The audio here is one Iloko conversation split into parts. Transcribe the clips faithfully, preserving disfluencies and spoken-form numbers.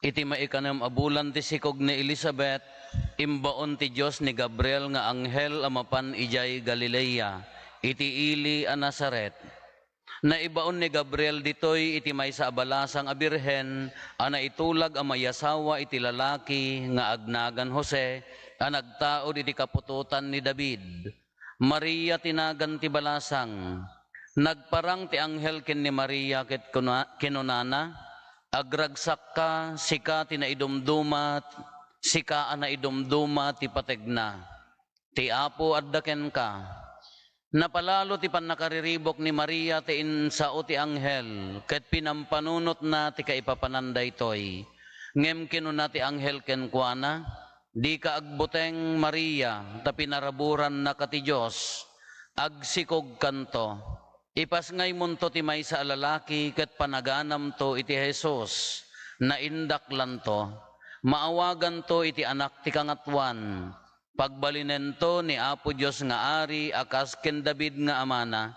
Iti maikanem a bulan ti sikog ni Elisabet, imbaon ti Dios ni Gabriel nga anghel a mapan idiay Galilea, iti ili a Nazaret. Naibaon ni Gabriel ditoy iti maysa a balasang a birhen a naitulag a mayasawa iti lalaki nga agnagan Jose a nagtaud iti kaputotan ni David. Maria ti nagan ti balasang. Nagparang ti anghel ken ni Maria ket kuna-, kinunana, "Agragsakka, sika ti naidumduma, sika a naidumduma ti pategna. Ti Apo adda kenka." Napalalo ti pannakariribuk ni Maria ti insao ti anghel, ket pinampanunotna ti kaipapanan daytoy. Ngem kinuna ti anghel kenkuana, "Dika agbuteng, Maria, ta pinaraburannaka ti Dios. Agsikogkanto. Ipasngaymonto ti maysa a lalaki ket panaganamto iti Jesus. Naindaklanto. Maawaganto iti Anak ti Kangatoan. Pagbalinento ni Apo Dios nga Ari a kas ken David nga amana.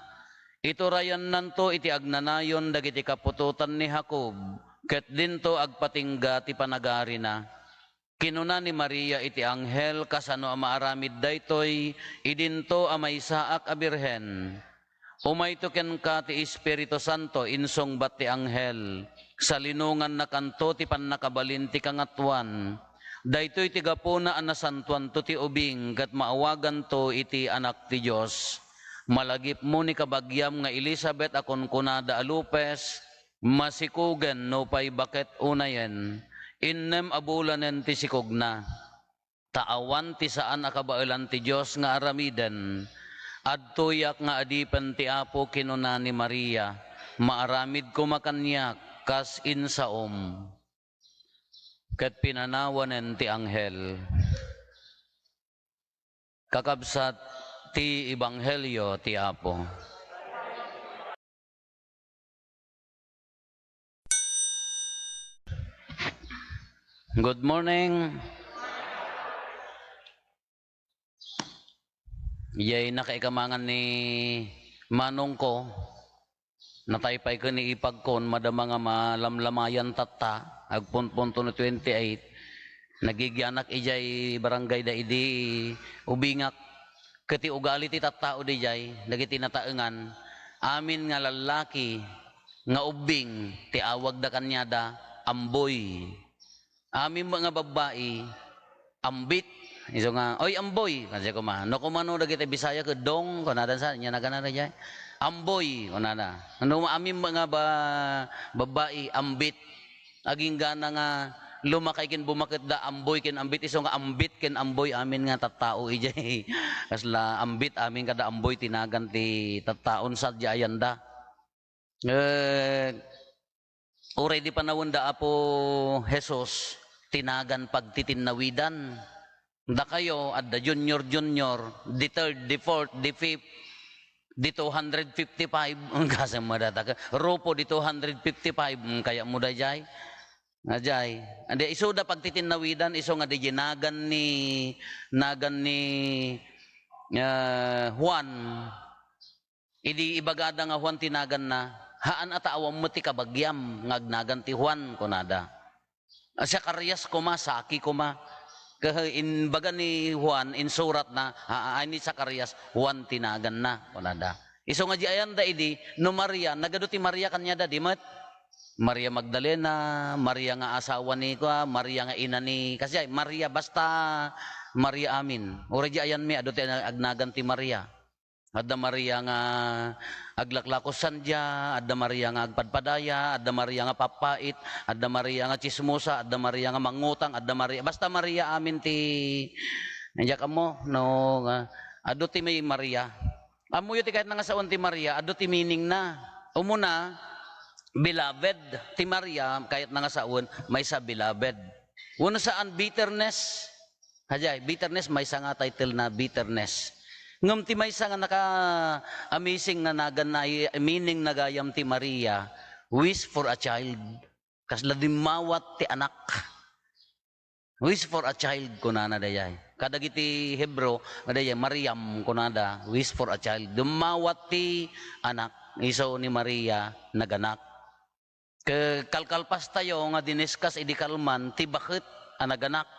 Iturayannanto iti agnanayon dagiti kaputotan ni Jacob, ket dinto agpatingga ti panagarina." Kinuna ni Maria iti anghel, "Kasano a maaramid daytoy, idinto a maysaak a birhen?" "Umayto kenka ti Espiritu Santo," insungbat ti anghel. "Salinongannakanto ti pannakabalin ti Kangatoan. Daytoy ti gapuna a nasantoanto ti ubing ket maawaganto iti Anak ti Dios. Malagipmo ni kabagiam nga Elisabet a kunkunada a lupes, masikogen nupay baket unayen. Innem a bulanen ti sikogna. Ta awan ti saan a kabaelan ti Dios nga aramiden. Adtoyak nga adipen ti Apo," kinuna ni Maria, "maaramid koma kaniak kas insaom." Ket pinanawanen ti anghel. Kakabsat, ti ebanghelio ti Apo. Good morning. Iyay nakaikamangan ni manongko. Nataypay ken ni ipagkon, madama nga malamlamayan tatta, agpunpun to no twenty-eight. Nagigianak idiay barangay da idi ubingak. Ket ti ugali ti tattao didiay, dagiti nataengan, amin nga lallaki nga ubbing ti awagda kaniada, amboy. Amin met nga babbai, ambit. Isu nga, "Oy, amboy," kasi koma. No kumano dagiti Bisaya ket dong, kunada sa, nia nagana daydiay. "Amboy," kunada. No amin met nga ba-, babbai, ambit. Aginggana nga lumakay ken bumaketda, amboy ken ambit, isu nga ambit ken amboy, amin nga tattao idiay. Kasla ambit, amin kada amboy, ti nagan ti tattaon sa di ayanda. Eh, uray di panawenda Apo Jesus, ti nagan pagtitinnawidan. Dakayo, adda junior, junior, di third, di fourth, di fifth, di two hundred fifty-five, kasem mo data ka, Rufo di two hundred fifty-five, mm, kaya mo dayjay. Ajay. Andi, isu da pagtitinnawidan, isu nga di nagan ni, nagan ni, eh, Juan. Idi ibagada nga Juan ti naganna, "Haan a ta awan met ti kabagiam nga agnagan ti Juan," kunada. "Zacarias koma, saki koma." Ket imbaga ni Juan, insuratna, "Haan ni Zacarias, Juan ti naganna," kunada. Isu nga di ayanda idi, no Maria, nagadu ti Maria kaniada, di met? Maria Magdalena, Maria nga asawa ni kua, Maria nga ina ni, kasi ay, Maria, basta Maria amin. Uray di ayanmi, adu ti agnagan ti Maria. Adda Maria nga aglaklakos sandia, adda Maria nga agpadpadaya, adda Maria nga pappait, adda Maria nga tsismosa, adda Maria nga mangutang, adda Maria, basta Maria amin ti, diak ammo, no, nga, adu ti may Maria. Ammoyo ti kayatna nga sawen ti Maria, adu ti meaningna. Umuna, beloved ti Maria, kayatna nga sawen, maysa beloved. Wenno saan, bitterness. Ajay, bitterness, maysa nga title na bitterness. Ngem ti maysa nga naka-amazing nga nagan na, meaning na gayam ti Maria, wish for a child. Kasla dimmawat ti anak. Wish for a child, kunana dayay. Kadagiti Hebreo, dayay, Mariam, kunada, wish for a child. Dimmawat ti anak, isu ni Maria, naganak. Ke-, kalkalpastayo nga diniskas idi kalman ti baket a naganak.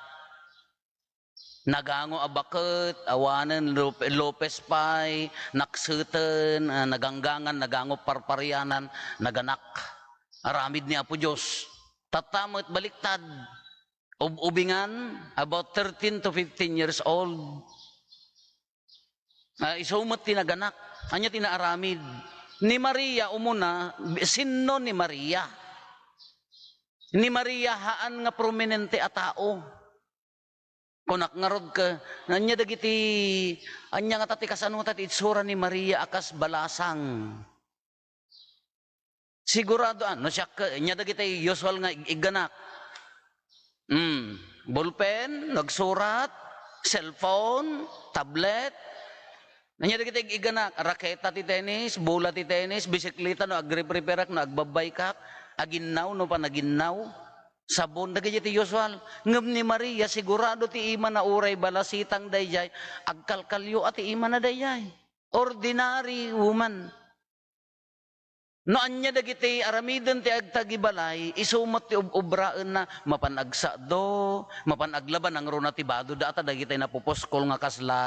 Nagango a baket, awanen Lope-, Lopez pay, nakseten, ah, naganggangan, nagango parparianan, naganak. Aramid ni Apo Dios. Tatta met baliktad. Ub-ubingan, about thirteen to fifteen years old. Ah, isu met ti naganak. Ania ti naaramid? Ni Maria, umuna, sinno ni Maria? Ni Maria, haan nga prominente a tao. Kunak ngarud ke, ania dagiti, ania ngata ti kasano ta ti itsura ni Maria a kas balasang? Sigurado, ah, no siak, ania dagiti usual nga ig-, igganak? Hmm, ballpen, nagsurat, cellphone, tablet. Ania dagiti ig-, igganak? Raketa ti tennis, bola ti tennis, bisikleta no agripriperak, no agbabaykak, aginnaw no panaginnaw. Sabon, dagiti usual. Ngem ni Maria, sigurado ti imana uray balasitang daydiay, agkalkalio a ti imana daydiay. Ordinary woman. No ania dagiti aramiden ti agtagibalay, isu met ti ub-, obraenna, mapan agsado, mapan aglaba, nangruna ti bado da, ta dagiti napupuskol nga kasla,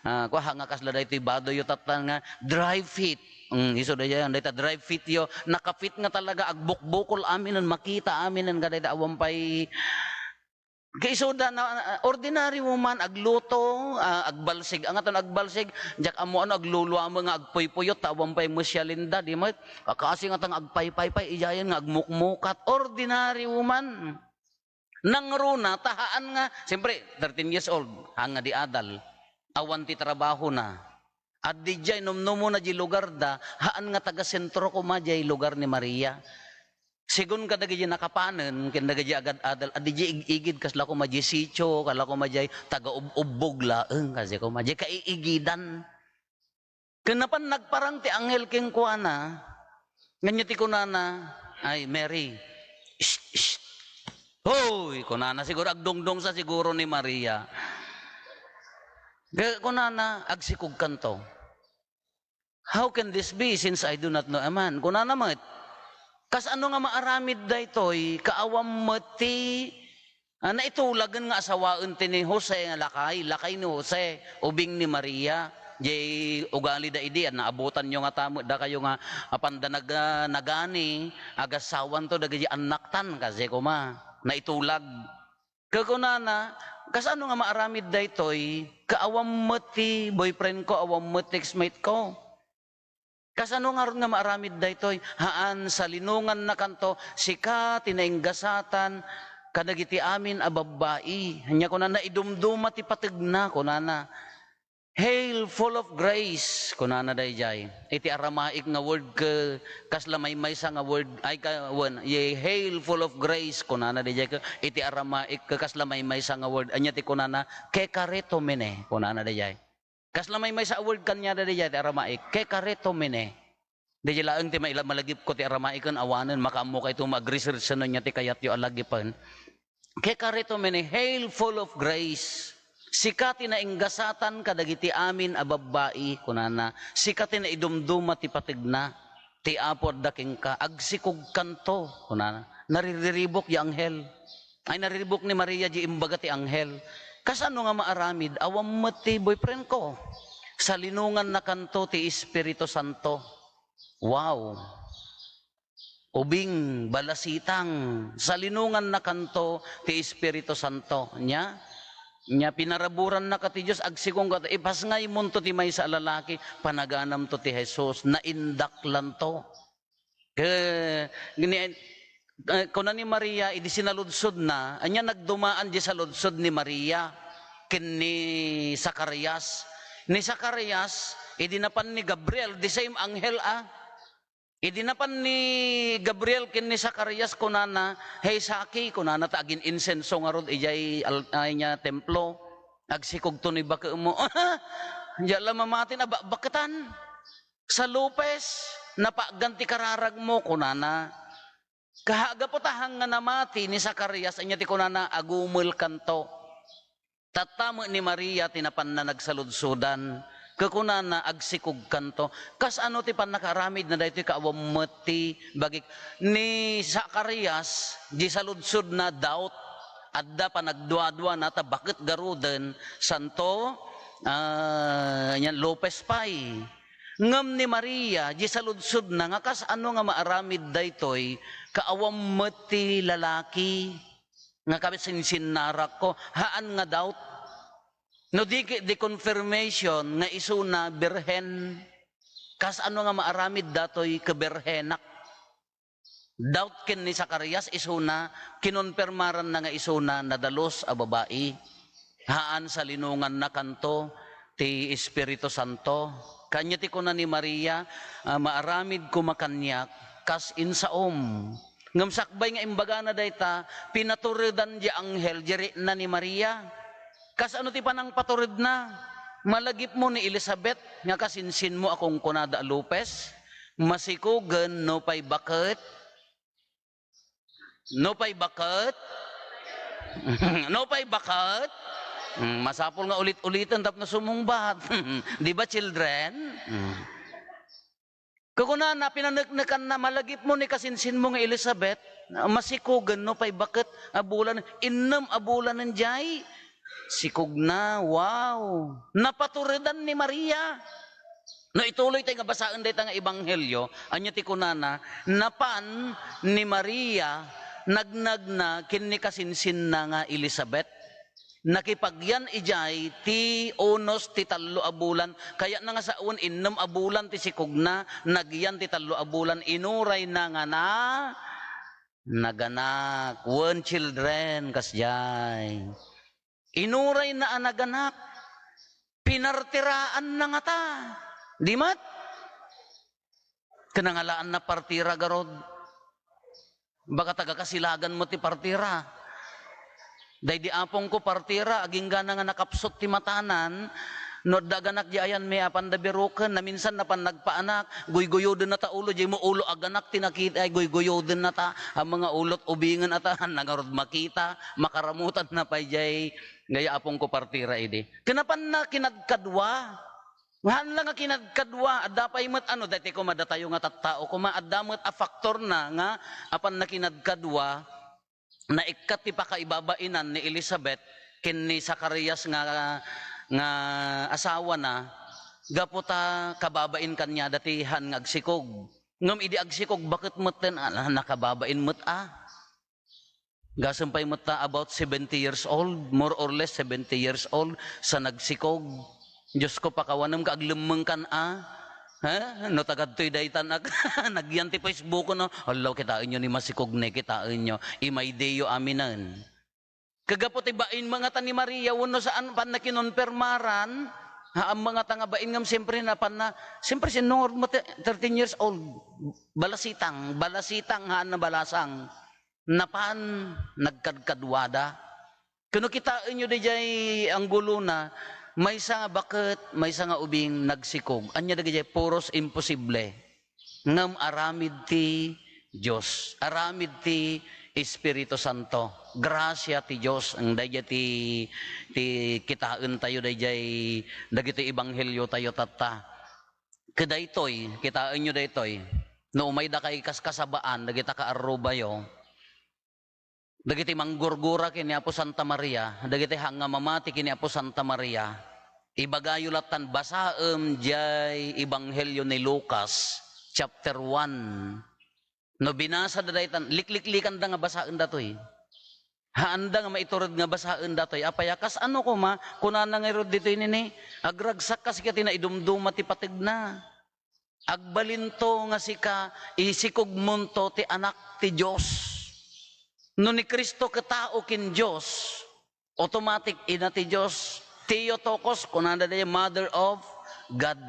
ah, kua, nga kasla daytoy badoyo tatta nga dry fit. Mm, isu daydiay, dayta dry fit yo, nakapit nga talaga, agbukbukol aminen, makita aminen, kadayta awan pay Kaisuda na, ah, ordinary woman, agluto, ah, agbalsig. Angaton agbalsig? Diak ammo ano, agluluame nga agpuypuyot, ta awan pay met siya linda, di met. Kakasi nga tang agpaypaypay, idiayen nga agmukmukat. Ordinary woman. Nangruna, ta haan nga, siyempre, thirteen years old, haan nga di adal. Awan ti trabahona. Addi diay, numnumona diay lugarda, haan nga taga-sentro koma diay lugar ni Maria. Segun kadagiti nakapanen ken dagiti agad-adal, addi diay ig-igid, kasla koma diay sitio, kasla koma diay taga-ub-, ubbog laeng, kasi koma diay kaiigidan. Ken napan nagparang ti anghel kenkuana, ngem ti kunana, "Ay, Mary, shh, shh." "Hoy," kunana, siguro agdungdungsa siguro ni Maria. Ga-, kunana, "Agsikogkanto." "How can this be, since I do not know a man?" Kunana met, "Kasano nga maaramid daytoy, kaawan met ti, ah, naitulagen nga asawaen ti ni Jose nga lakay, lakay ni Jose, ubing ni Maria?" Diay ugalida idi, a naabutanyo ngata met dakayo nga apanda nag-, ah, nagani, agassawanto dagiti annaktan, kasi koma, naitulag. Kakunana, "Kasano nga maaramid daytoy? Kaawan met ti boyfriend ko, awan met ti ex-mate ko." "Kasano ngarud nga maaramid daytoy?" "Haan, salinongannakanto, sika ti nainggasatan kadagiti amin a babbai." Ania kunana, "Naidumduma ti pategna," kunana. "Hail, full of grace," kunana daydiay. Iti Aramaic nga word ke, kasla maymaysa nga word, ay, ka, wen, ye, "Hail, full of grace," kunana daydiay ke, iti Aramaic ke, kasla maymaysa nga word. Ania ti kunana? "Kekaritomene," kunana daydiay. Kasla maymaysa a word kaniada daydiay ti Aramaic, "Kekaritomene." Daydiay laeng ti maila-, malagipko ti Aramaic ken awanen, makaammokayto mag-research no ania ti kayatyo a lagipen. "Kekaritomene, hail full of grace. Sika ti nainggasatan kadagiti amin a babbai," kunana. "Sika ti naidumduma ti pategna. Ti Apo adda kenka. Agsikogkanto," kunana. Naririribuk ya anghel. Ay, naririribuk ni Maria di imbaga ti anghel. "Kasano nga maaramid? Awan met ti boyfriend ko." "Salinongannakanto ti Espiritu Santo." Wow! Ubing, balasitang, salinongannakanto ti Espiritu Santo. Nia? Nia, pinaraburannaka ti Dios, agsikongka, ipasngaymonto ti maysa a lalaki, panaganamto ti Jesus, naindaklanto. Ke-, ni-, eh, kuna ni Maria, idi sinaludsodna, ania nagdumaan di saludsod ni Maria ken ni Zacarias. Ni Zacarias, idi napan ni Gabriel, the same anghel, ah. Idi napan ni Gabriel ken ni Zacarias, kunana, "Hey, Saki," kunana, ta agin-insenso ngarud idiay al-, ay niya templo. "Agsikogto ni bakemo." Diak la mamati, nabakbaketan. "Sa Lopez, napagan ti kararagmo," kunana. Kaha gapu ta haan nga namati ni Zacarias, ania ti kunana, "Agumelkanto." Tatta met ni Maria ti napanna nagsaludsodan. Kakunana, agsikogkanto. Kas ano ti pannakaaramidna daytoy kaawan met ti bagik. Ni Zacarias, di saludsodna, doubt. Adda panagduaduana ta baket garuden, santo, ah, yan, Lopez pay. Ngem ni Maria, di saludsodna nga kas ano nga maaramid daytoy, kaawan met ti lalaki nga kasinsinnarakko, haan nga doubt. No di, di confirmation nga isuna birhen, kas ano nga maaramid datoy ket birhenak? Doubt ken ni Zacarias isuna, kinonpermaranna nga isuna nadalus a babai. Haan, salinonganna kanto ti Espiritu Santo. Kanya ti kuna ni Maria, ah, maaramid koma kaniak kas insaom. Ngem sakbay nga imbagana dayta, pinaturedan di anghel di rikna ni Maria. Kas ano ti panangpaturedna? Malagipmo ni Elizabeth nga kasinsinmo a kunkunada a Lopez, masikogen no pay baket, no pay baket, no pay baket. Mm, masapul nga ulit-uliten tapno sumungbat. Di ba, children? Mm. Kakunana, pinaneknekanna, malagipmo ni kasinsinmo nga Elizabeth, masikogen no pay baket a bulan, innem a bulanen jay sikogna. Wow! Napaturedan ni Maria. No ituloy tay nga basaen dayta nga ebanghelio, ania ti kunana, napan ni Maria nagnagna ken ni kasinsinna nga Elizabeth. Nakipagyan idiay ti unos ti tallo a bulan. Kayatna nga sawen, innem a bulan ti sikogna, nagyan ti tallo a bulan, inurayna nga na, naganak. Wen, children, kasdiay. Inurayna a naganak. Pinartiraanna ngata. Di met? Kinangalaanna partira garud. Baka taga Kasilagan met ti partira. Daydi apongko partira, agingga nga nakapsut ti matanan, no adda ganak di ayanmi, apanda biroken, naminsan napan nagpaanak, guyguyoden nata ulo, di mo ulo a ganak ti nakita, ay guyguyoden nata, a mga ulot ubingen ata, nangarud makita, makaramutan na pay jay, gaya apongko partira idi. Kinapanna kinadkadua, Haan la nga kinadkadua, adda pay met ano, daytoy koma datayo nga tattao koma, adda met a faktorna nga apan nakinadkadua, naikkat ti pakaibabainan ni Elizabeth ken ni Zacarias nga, nga asawana, gapu ta kababain kaniada ti haan nga agsikog. Ngem idi agsikog, baket metten, ala, nakababain met a. Gasem pay met ta about seventy years old, more or less seventy years old, sa nagsikog. Diyos ko, pakawanem ka, aglemmengkan a. Ha? No tagadtoy daytan ak-, nagyan ti Facebook, no? Allaw, kitaenyo ni masikog ne, kitaenyo. Imaydiyo aminen. Kagapu ti bain mangata ni Maria, wenno saan pan nakinonpermaran, ha, ang mangata nga bain ngem siyempre napan na, siyempre sinungor mo te-, thirteen years old, balasitang, balasitang, haan na balasang. Napan, nagkadkaduada. Kuno kitaenyo dayjay anggulona, maysa nga baket, maysa nga ubing nagsikog. Ania dagijay puros imposible. Ngem aramid ti Dios, aramid ti Espiritu Santo. Grasia ti Dios, ang dayjay ti, ti kitaentayo dayjay dagiti ebangheliotayo tatta. Ket daytoy, kitaenyo daytoy, no umayda kay kaskasabaan dagita kaarrubayo, dagiti manggurgura ken ni Apo Santa Maria, dagiti haan nga mamati ken ni Apo Santa Maria, ibagayo lattan, basaem diay Ebanghelio ni Lucas, chapter one. No binasada daytan, likliklikanda nga basaen datoy. Haanda nga maitured nga basaen datoy. Apay a kas ano koma, kunana ngarud ditoy nini, agragsak ka sika ti naidumduma ti pategna. Agbalinto nga sika, isikogmonto ti Anak ti Dios. No ni Cristo ket tao ken Dios, automatic, ina ti Dios. Theotokos, kunana dayta, Mother of God.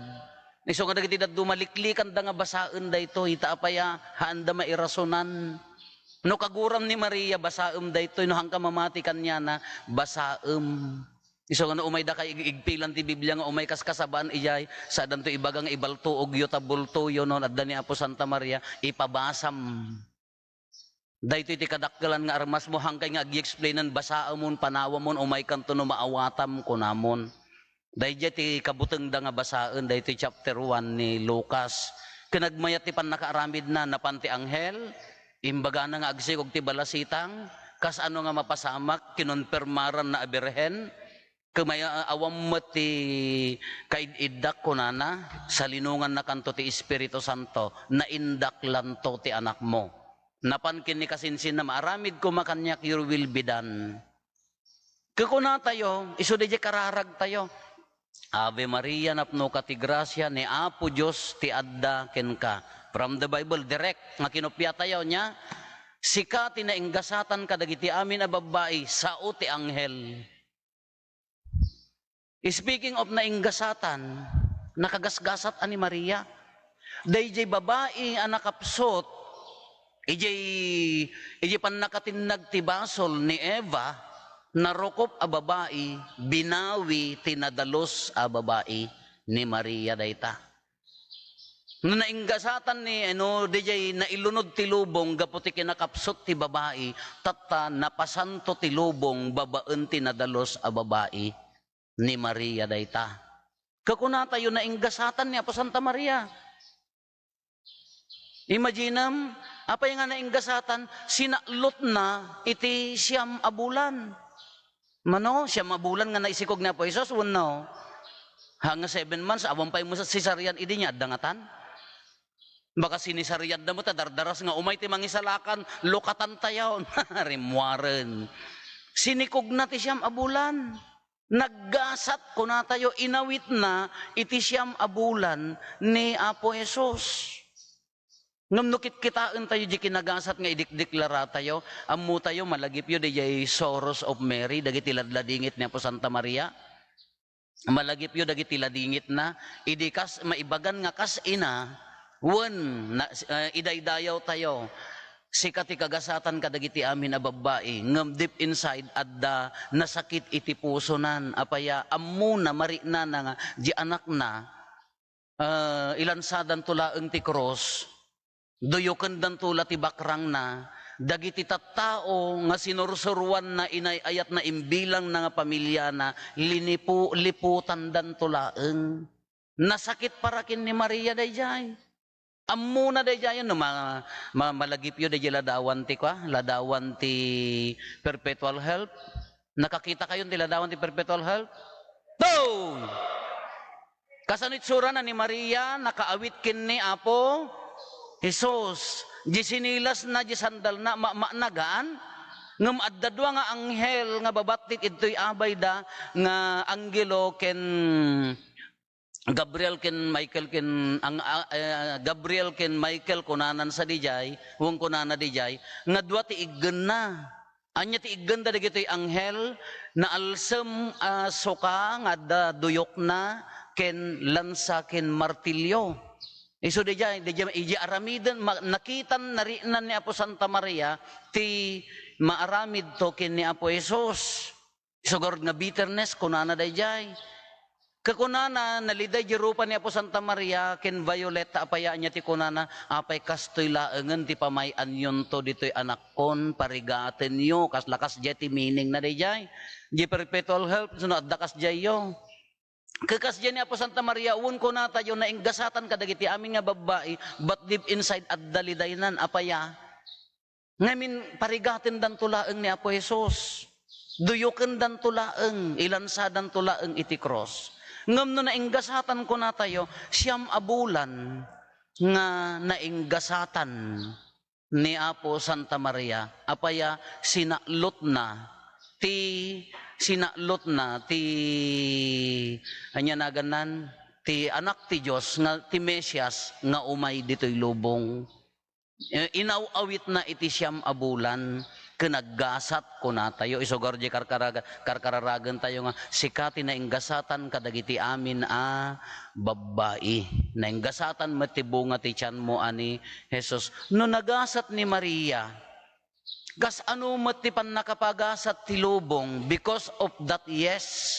Isu nga dagiti dadduma, liklikanda nga basaen daytoy, ta apay a, haanda mairasonan. No kaguram ni Maria, basaem daytoy, no haanka mamati kaniana, basaem. Isu nga no umay dakay ig-, igpilan ti Biblia nga umay kaskasabaan ijay, saadanto ibaga nga ibaltuogyo ta bultoyo no adda ni Apo Santa Maria, ipabasam. Daytoy ti kadakkelan nga armasmo, hankay nga agi-explainan, basaemon, panawamon, umaykanto no maawatam, kunamon. Daydiay ti kabutengda nga basaen, daytoy chapter one ni Lucas. Ken nagmayat ti pannakaaramidna, napan ti anghel, imbagana nga agsikog ti balasitang, kas ano nga mapasamak, kinonpermaranna a birhen, ken may-, awan met ti kaid-iddak, kunana, salinongannakanto ti Espiritu Santo, naindaklanto ti anakmo. Napan ken ni kasinsinna, maaramid koma kaniak, your will be done. Kukunatayo, isu daydiay kararagtayo. Ave Maria, napnoka ti grasia, ni Apo Dios ti adda kenka. From the Bible, direct nga kinopia tayo niya, sika ti nainggasatan kadagiti amin a babbai, sao ti anghel. Speaking of nainggasatan, nakagasgasat a ni Maria. Daydiay babai a nakapsut, idiay, idiay pannakatinnag ti basol ni Eva, narukop a babai, binawi ti nadalus a babai ni Maria dayta. No nainggasatan ni, ano, daydiay nailunod ti lubong gapu ti kinakapsut ti babai, tatta napasanto ti lubong babaen ti nadalus a babai ni Maria dayta. Kakunatayo, nainggasatan ni Apo Santa Maria. Imaginem, apay nga nainggasatan, sinaklotna iti siam a bulan. Mano, siam a bulan nga naisikog ni Apo Jesus, wenno? Ha, nga seven months, awan pay mo sa cesarean idi niya, adda ngatan? Baka sinisariadda mo ta dardaras nga umay ti mangisalakan, lukatan tayo. Rimmuaren. Sinikogna ti siam a bulan. Naggasat, kunatayo, inawitna iti siam a bulan ni Apo Jesus. Ngem no kitkitaen tayo di kinagasat nga idikdiklara tayo, ammo tayo, malagipyo diay Sorrows of Mary, dagiti ladladingit ni Apo Santa Maria. Malagipyo dagiti ladingitna, idi kas maibagan nga kas ina, wen na, eh, idaydayaw tayo, sika ti kagasatan kadagiti amin a babbai, ngem deep inside, adda nasakit iti pusonan. Apaya, ammona, mariknana nga di anakna, eh, ilansadanto laeng ti krus, duyokendanto la ti bakrangna, dagiti tattao nga sinursuroanna, inay-ayatna, imbilangna nga pamiliana, linipu-, liputandanto laeng. Nasakit para ken ni Maria daydiay. Ammona daydiay no ma-, ma-, malagipyo daydiay ladawan ti kua, ladawan ti perpetual help. Nakakita kayon ti ladawan ti perpetual help? Boom! Kasano itsurana ni Maria, nakaawit ken ni Apo Jesus? Di sinilasna, di sandalna, ma-, ma-, nagaan? Ngem adda dua nga anghel nga babattit idtoy abayda nga anghelo ken Gabriel ken Michael ken ang, ah, eh, Gabriel ken Michael kunanan sadiay, wen kunana diay, nga dua ti iggenna. Ania ti iggenda dagitoy anghel? Naalsem a suka nga adda duyokna ken lansa ken martilyo. Isu diay, diay, idiay aramiden, ma-, nakitan, nariknan ni Apo Santa Maria ti maaramidto ken ni Apo Jesus. Isu garud nga bitterness, kunana daydiay. Kakunana, naliday di rupa ni Apo Santa Maria ken Violeta, apay ania ti kunana, apay kastoy laengen ti pamay-anyonto ditoy anakkon, parigatenyo, kasla kasdiay ti meaning na daydiay. Di perpetual help, no adda kasdiayyo. Kakasdiay ni Apo Santa Maria, wen kunatayo, nainggasatan kadagiti amin nga babbai, but deep inside, adda lidaynan, apaya? Ngamin, parigatendanto laeng ni Apo Jesus. Duyokendanto laeng, ilansadanto laeng iti krus. Ngem no nainggasatan, kunatayo, siam a bulan nga nainggasatan ni Apo Santa Maria. Apaya? Sinaklotna ti, sinaklotna ti, ania nagannan? Ti Anak ti Dios nga, ti Mesias nga umay ditoy lubong. Eh, inaw-awitna iti siam a bulan, ken naggasat, kunatayo, isugar di karkaraga-, karkararagentayo nga, sika ti nainggasatan kadagiti amin a babbai. Nainggasatan met ti bunga ti tianmo a ni Jesus. No nagasat ni Maria, kas ano met ti pannakapagasat ti lubong because of that yes?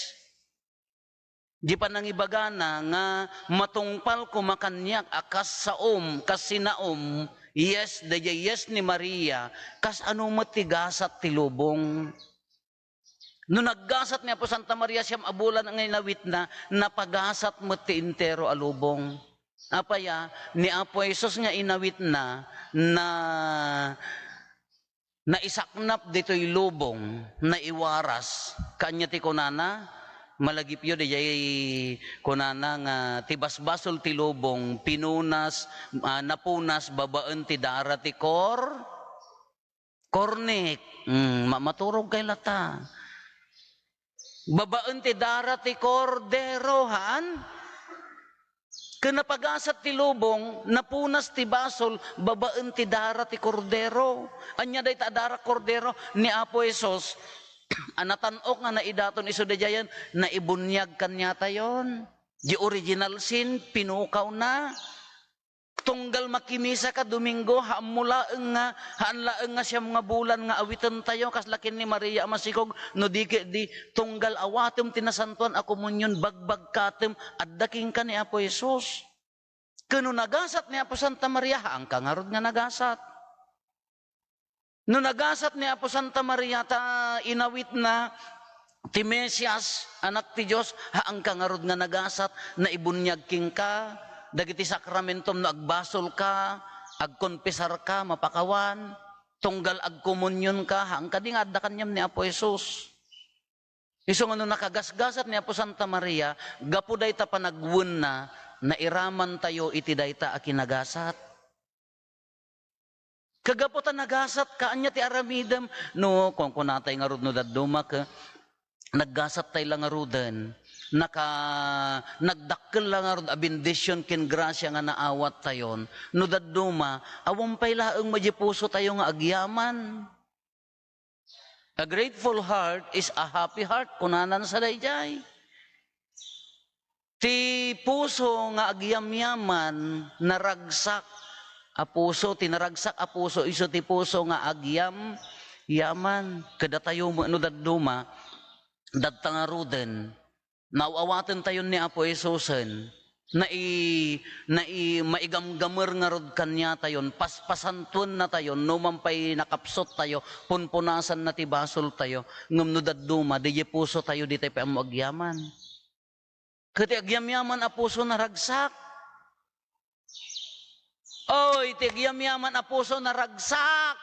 Di panangibagana nga matungpal koma kaniak a kas saom, kas sinaom, yes, daydiay yes ni Maria, kas ano met ti gasat ti lubong. No naggasat ni Apo Santa Maria siam a bulan nga inawitna, napagasat met ti entero a lubong. Apay a, ni Apo Jesus nga inawitna, na, naisaknap ditoy lubong, naiwaras. Kaanya ti kunana, malagipyo, diay kunana nga ti basbasol ti lubong, pinunas, ah, napunas babaen ti dara ti kor-, Kornik. Hmm, ma-, maturog kay lata. Babaen ti dara ti kordero, haan? Ken napagasat ti lubong, napunas ti basol, babaen ti dara ti kordero. Ania dayta a dara kordero ni Apo Jesus? A natan-ok nga naidaton isu daydiayen, naibuniag kaniatayon. Di original sin, pinukawna. Tunggal makimisaka Domingo, haan mo laeng nga, haan laeng nga siam nga bulan nga awitentayo, kasla ken ni Maria a masikog, no di ket di, tunggal awatem ti nasantuan a komunion, bagbagkatem, adda kenka ni Apo Jesus. Ken no nagasat ni Apo Santa Maria, haanka ngarud nga nagasat. No nagasat ni Apo Santa Maria ta inawitna ti Mesias, Anak ti Dios, haanka ngarud nga nagasat, naibuniag kenka dagiti sakramentom no agbasolka, agkonfesarka, mapakawan, tunggal agkomunionka, haan kadi nga adda kaniam ni Apo Jesus. Isu nga no nakagasgasat ni Apo Santa Maria, gapu dayta panagwenna, nairamantayo iti dayta a kinagasat. Kagapu ta nagasatka, ania ti aramidem? No, kunkunatay ngarud no dadduma ket naggasattay la ngaruden, naka-, nagdakkel la ngarud a bendision ken grasia nga naawattayon. No dadduma, awan pay laeng met diay pusotayo nga agyaman. A grateful heart is a happy heart, kunana sa daydiay. Ti puso nga agyamyaman, naragsak a puso, ti naragsak a puso, isu ti puso nga agyamyaman. Kadatayo met no dadduma, dadta ngaruden, naaw-awatentayon ni Apo Jesusen, nai-, nai-, maigamgamer ngarud kaniatayon, paspasantuennatayon, no man pay nakapsuttayo, punpunasanna ti basoltayo, ngem no dadduma, diay pusotayo, ditay pay ammo agyaman. Ket ti agyamyaman a puso naragsak. Oy, ti agyamyaman a puso naragsak.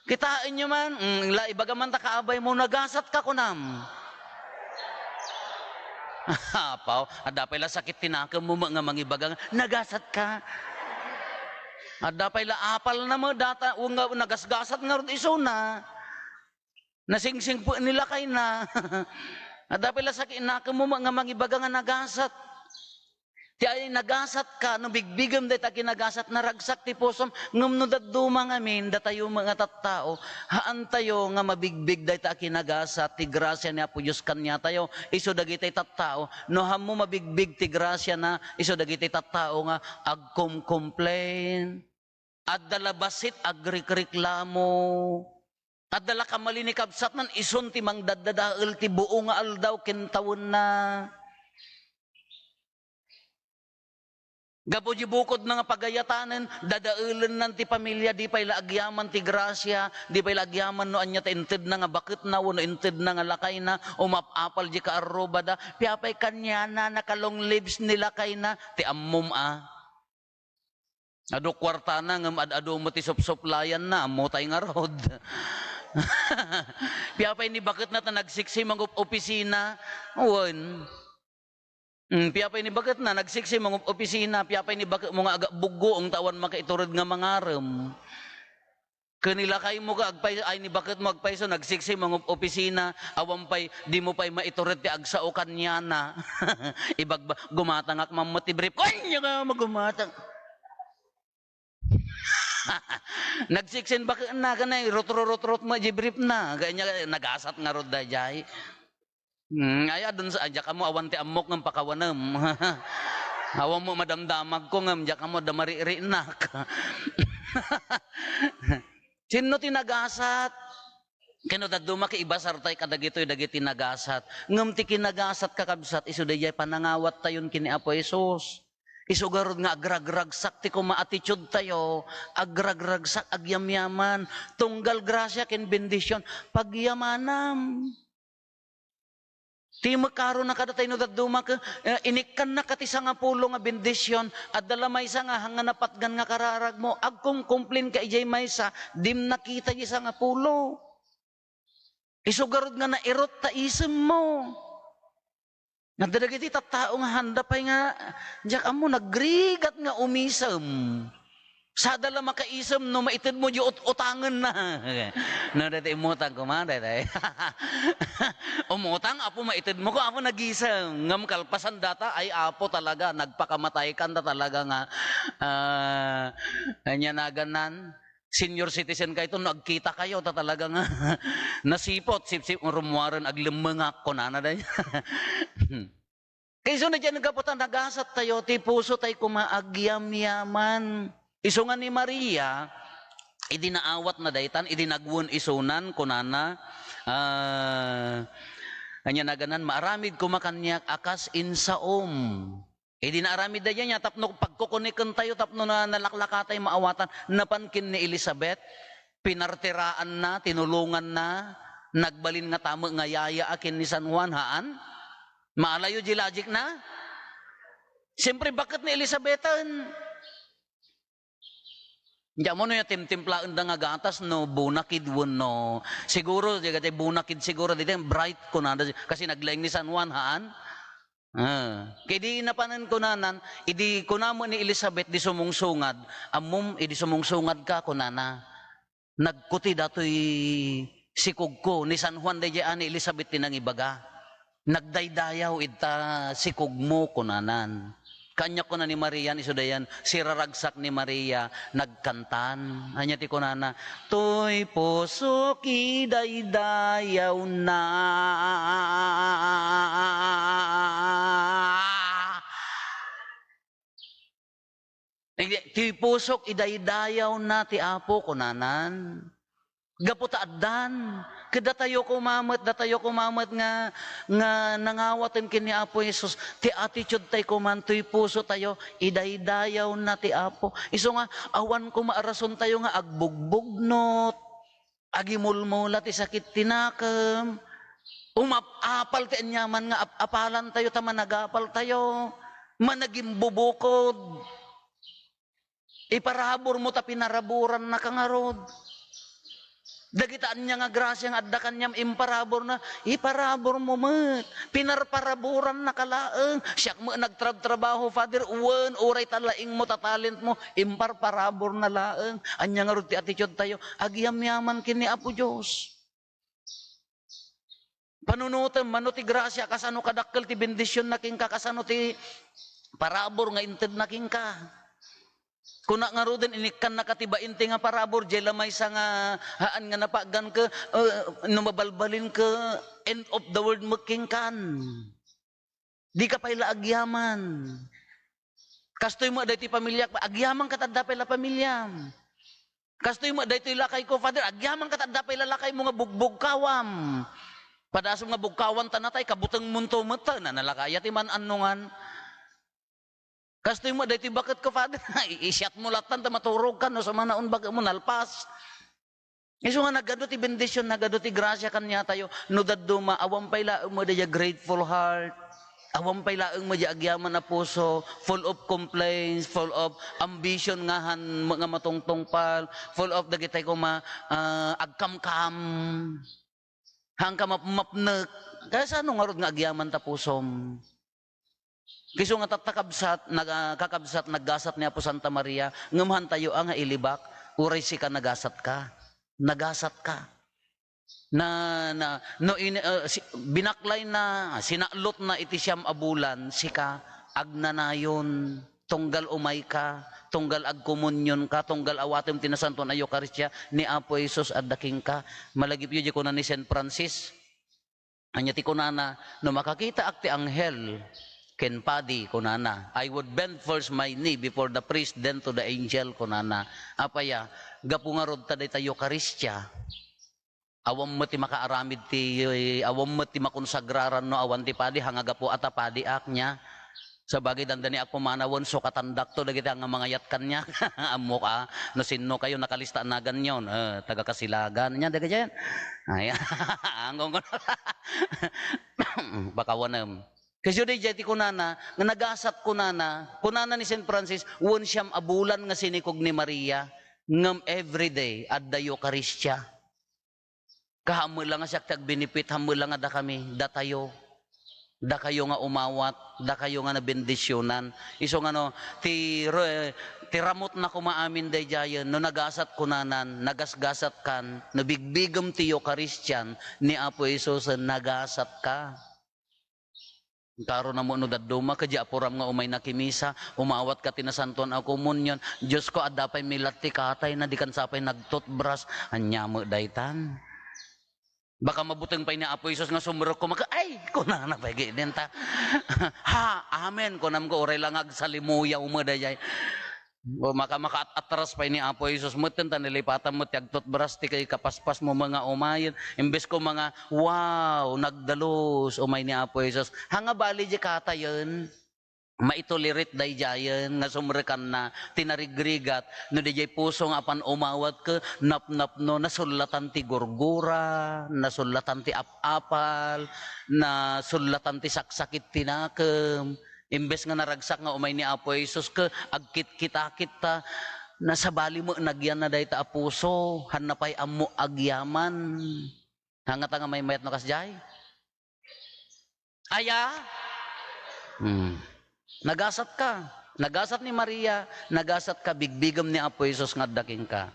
Kitaenyo man, mm, la, ibaga man ta kaabaymo, nagasatka kunam. Apaw, adda pay la sakit ti nakemmo nga mangibaga nga, nagasatka. Adda pay la apalna met data, wenno nagasgasat ngarud isuna. Nasingsingpet ni lakayna. Adda pay la sakit nakemmo nga mangibaga nga nagasat. Ti ay nagasatka, no bigbigem dayta a kinagasat, naragsak ti pusom, ngem no dadduma ngamin, datayo met nga tattao, haantayo nga mabigbig dayta a kinagasat, ti grasia ni Apo Dios kaniatayo, isu dagiti tattao, no haanmo mabigbig ti grasiana, isu dagiti tattao nga agcomplain. Adda la bassit agrikreklamo. Adda la kamalin ni kabsatnan, isun ti mangdaddadael ti buo nga aldaw ken tawenna. Gapu di bukodna nga pagayatanen, dadaelennan ti pamilya, di pay la agyaman ti grasia, di pay la agyaman no ania ti intedna nga baketna wenno intedna nga lakayna, umap-apal di kaarrubada, piapay kaniana, naka-long lives ni lakayna, ti ammom a. Adu kuartana ngem ad-adu met ti supsuplayanna, ammotay ngarud. Piapay ni baketna ta nagsiksi mangop-opisina? Wen. Mm, piapay ni baketna nagsiksi mangop-opisina? Piapay ni baketmo nga agabuggoeng ta awan makaitured nga mangarem? Ken ni lakaymo ka agpay-, ay ni baketmo agpayso, nagsiksi mangop-opisina, awan pay, dimo pay maitured ti agsao kaniana. Ibagba-, gumatangak man met ti brief. Ania nga magumatang? Nagsiksin baketna, kanay, rutro-rutrot met di briefna. Kanya, nagasat ngarud daydiay. Hmm, ay, adun sa, ay, diak ammo, awan ti ammok ngem pakawanem. Awan mo madamdamag ko ngem diak ammo, da maririnak. Sinno ti nagasat? Ken no dadduma ket ibasartay kadagitoy dagiti nagasat. Ngem ti kinagasat, kakabsat, isu daydiay panangawattayon ken ni Apo Jesus. Isu garud nga agragragsak ti koma attitude tayo, agragragsak, agyamyaman, tunggal gracia ken bendision, pagyamanam. Ti makaron na kadatayo no dadduma ket, eh, inikkannaka ti sangapulo nga bendision, adda la maysa nga hang nga napatgan nga kararagmo, agkumkumplin ka idiay maysa, dim nakita idiay sangapulo. Isu garud nga nairut ta isemmo. Adda dagiti tattao nga handa pay nga, diak ammo, nagrigat nga umisem. Sada la makaisem no maitedmo di ut-, utangenna. No, dayta immutang koma, dayta. Umutang, Apo, maitedmo ko, Apo, nagisem. Ngem kalpasan data, ay, Apo, talaga, nagpakamatay kanta talaga nga, ah, ania naganan? Senior citizen kayto, no agkita kayo, ta talaga nga nasipot, sipsip, rummuaren, aglemmengak, kunana da. Kayso na dyan, gapu ta nagasat tayo, ti puso tayo koma agyamyaman. Isu nga ni Maria, idi naawat na daytan, idi nagwen isunan, kunana, ah, ania naganan, maaramid koma kaniak a kas insaom. Idi naaramid daydiay nia, tapno pagkukuniken tayo, tapno na, nalaklaka tayo maawatan, napan ken ni Elizabeth, pinartiraanna, tinulonganna, nagbalin nga tame nga yaya a ken ni San Juan, haan? Maalayo di logic na? Siyempre, baket ni Elizabeth, en. Diak ammo no ya timtimplaen da nga gatas no bunakid wenno. Siguro, di kati bunakid siguro, di bright ko na, kasi naglaing ni San Juan, haan? Ah, kay di napanen kunanan, idi kunam ni Elizabeth di sumungsungad, ammom, idi sumungsungad ka, kunana, nagkuti datoy sikogko, ni San Juan daydiay a ni Elizabeth ti nangibaga. Nagdaydayaw ita sikogmo, kunanan. Kanya kuna ni Maria, isu dayan, siraragsak ni Maria, nagkantan. Ania ti kunana, "Toy pusok idaydayawna." Iti pusok idaydayawna ti Apo, kunanan. Gapu ta addan. Ket datayo koma met, datayo koma met nga, nga nangawaten ken ni Apo Jesus, ti attitude tayo koma, toy puso tayo, idaydayawna ti Apo. Isu nga, awan koma a rason tayo nga agbugbugnot. Agimulmula ti sakit ti nakem. Umap-apal ti aniaman nga ap-apalan tayo ta managapal tayo. Managimbubukod. Iparabur mo ta pinaraburan na ka ngarud. Dagita ania nga gracia nga adda kaniam, imparabur na, iparabur mo met. Pinarparaburan na ka laeng. Siak met nagtrabtrabaho, Father, wen, uray ta laing mo ta talent mo, imparparabur na laeng. Ania ngarud ti attitude tayo? Agyamyaman ken ni Apo Dios. Panunotem, mano ti gracia, kasano kadakkel ti bendision na kenka, kasano ti parabur nga inted na kenka. Kuna ngaruden, inikkannaka ti bainte nga parabur, diay la maysa nga haan nga napagan ke, eh, no mabalbalin ke, end of the world met kenkan. Dika pay la agyaman. Kastoy met daytoy pamiliak, agyaman kat adda pay la pamiliam. Kastoy met daytoy lakay ko, Father, agyaman kat adda pay la lakay mo nga bugbugkawam. Padasem nga bugkawan ta natay, kabuteng monto met ta, nanalakaya ti man-annongan. Kastoy met daytoy baket ko, Father, i-, isiat mo lattan ta maturog ka, no, sa manaon baket mo, nalpas. Isu nga nagadu ti bendision, nagadu ti gracia kaniatayo. No dadduma, awan pay laeng mo daydiay grateful heart. Awan pay laeng mo daydiay agyaman a puso, full of complaints, full of ambition nga han-, nga matungtungpal, full of dagitay koma, ah, agkamkam. Haan ka mapmapnek. Kasano ngarud nga agyaman ta pusom? Kayso nga tatta, kabsat, nag-, ah, kakabsat, naggasat ni Apo Santa Maria, ngem hantayo a nga ilibak, uray sika nagasat ka. Nagasat ka. Na, na, no in-, ah, si-, binaklay na, sinalot na iti siam a bulan, sika, agnanayon, tunggal umay ka, tunggal agkomunion ka, tunggal awatem ti Nasantoan a Eukaristia, ni Apo Jesus adda kenka. Malagipyo, di kuna ni Saint Francis, ania ti kunana, "No makakitaak ti anghel ken padi," kunana, "I would bend first my knee before the priest, then to the angel," kunana. Apaya, gapu ngarud ta dayta Eukaristia, awan met ti makaaramid ti, awan met ti makonsagraran no awan ti padi, ha nga gapu a ta padiak nia. Sabagay, dandani a kumanawen, sukatandakto dagiti nga mangayat kaniak. Ammok a, no sinno kayo nakalista a naganyo, eh, taga Kasilagan. Nya, dagiti yan. Ay, anggon ko. Baka wanem. Kasi di jay ti kunana, nga nagasat kunana, kunana ni Saint Francis, wen siyam a bulan nga sinikog ni Maria, ngem everyday, adda Eukaristia. Kahammela nga siak ti agbenefit, hammela nga dakami, datayo, dakayo nga umawat, dakayo nga nabendisionan. Isu nga no, ti, re-, ti ramutna koma amin daydiayen, no nagasat kunanan, nagasgasat kan, no bigbigem ti Eukaristia ni Apo Jesus, nagasat ka. Karo na mo no dadduma, kadi apuram nga umay nakimisa, umawat ka ti nasantuan a komunion. Diyos ko, adda pay milat ti katay na, di kan sapay nagtutbras. Anya mo daytan? Baka mabuteng pay ni Apo Jesus nga sumrek ko, maka, "Ay," kunana pay gidin ta. "Ha, amen," kunam ko, uray lang agsalimuyaw mo dayay. O maka-, makaat-atras pay ni Apo Jesus met, ta nalipatan mo ti agtutbras ti kay kapaspas mo mga umayen. Imbes ko mga, "Wow, nagdalus, umay ni Apo Jesus." Hanga bali di katayen, maitolerate daydiayen nga sumrekanna ti narigrigat no didiay puso nga apan umawat ke napnapno, nasullatan ti gurgura, nasullatan ti ap-apal, nasullatan ti saksakit ti nakem. Imbes nga naragsak nga umay ni Apo Jesus ke agkitkitakitta, nasabali met nagyan na dayta a puso, hanna pay ammo agyaman. Hangata nga maymayat no kasdiay? Aya? Hmm. Nagasat ka. Nagasat ni Maria, nagasat ka, bigbigem ni Apo Jesus nga adda kenka.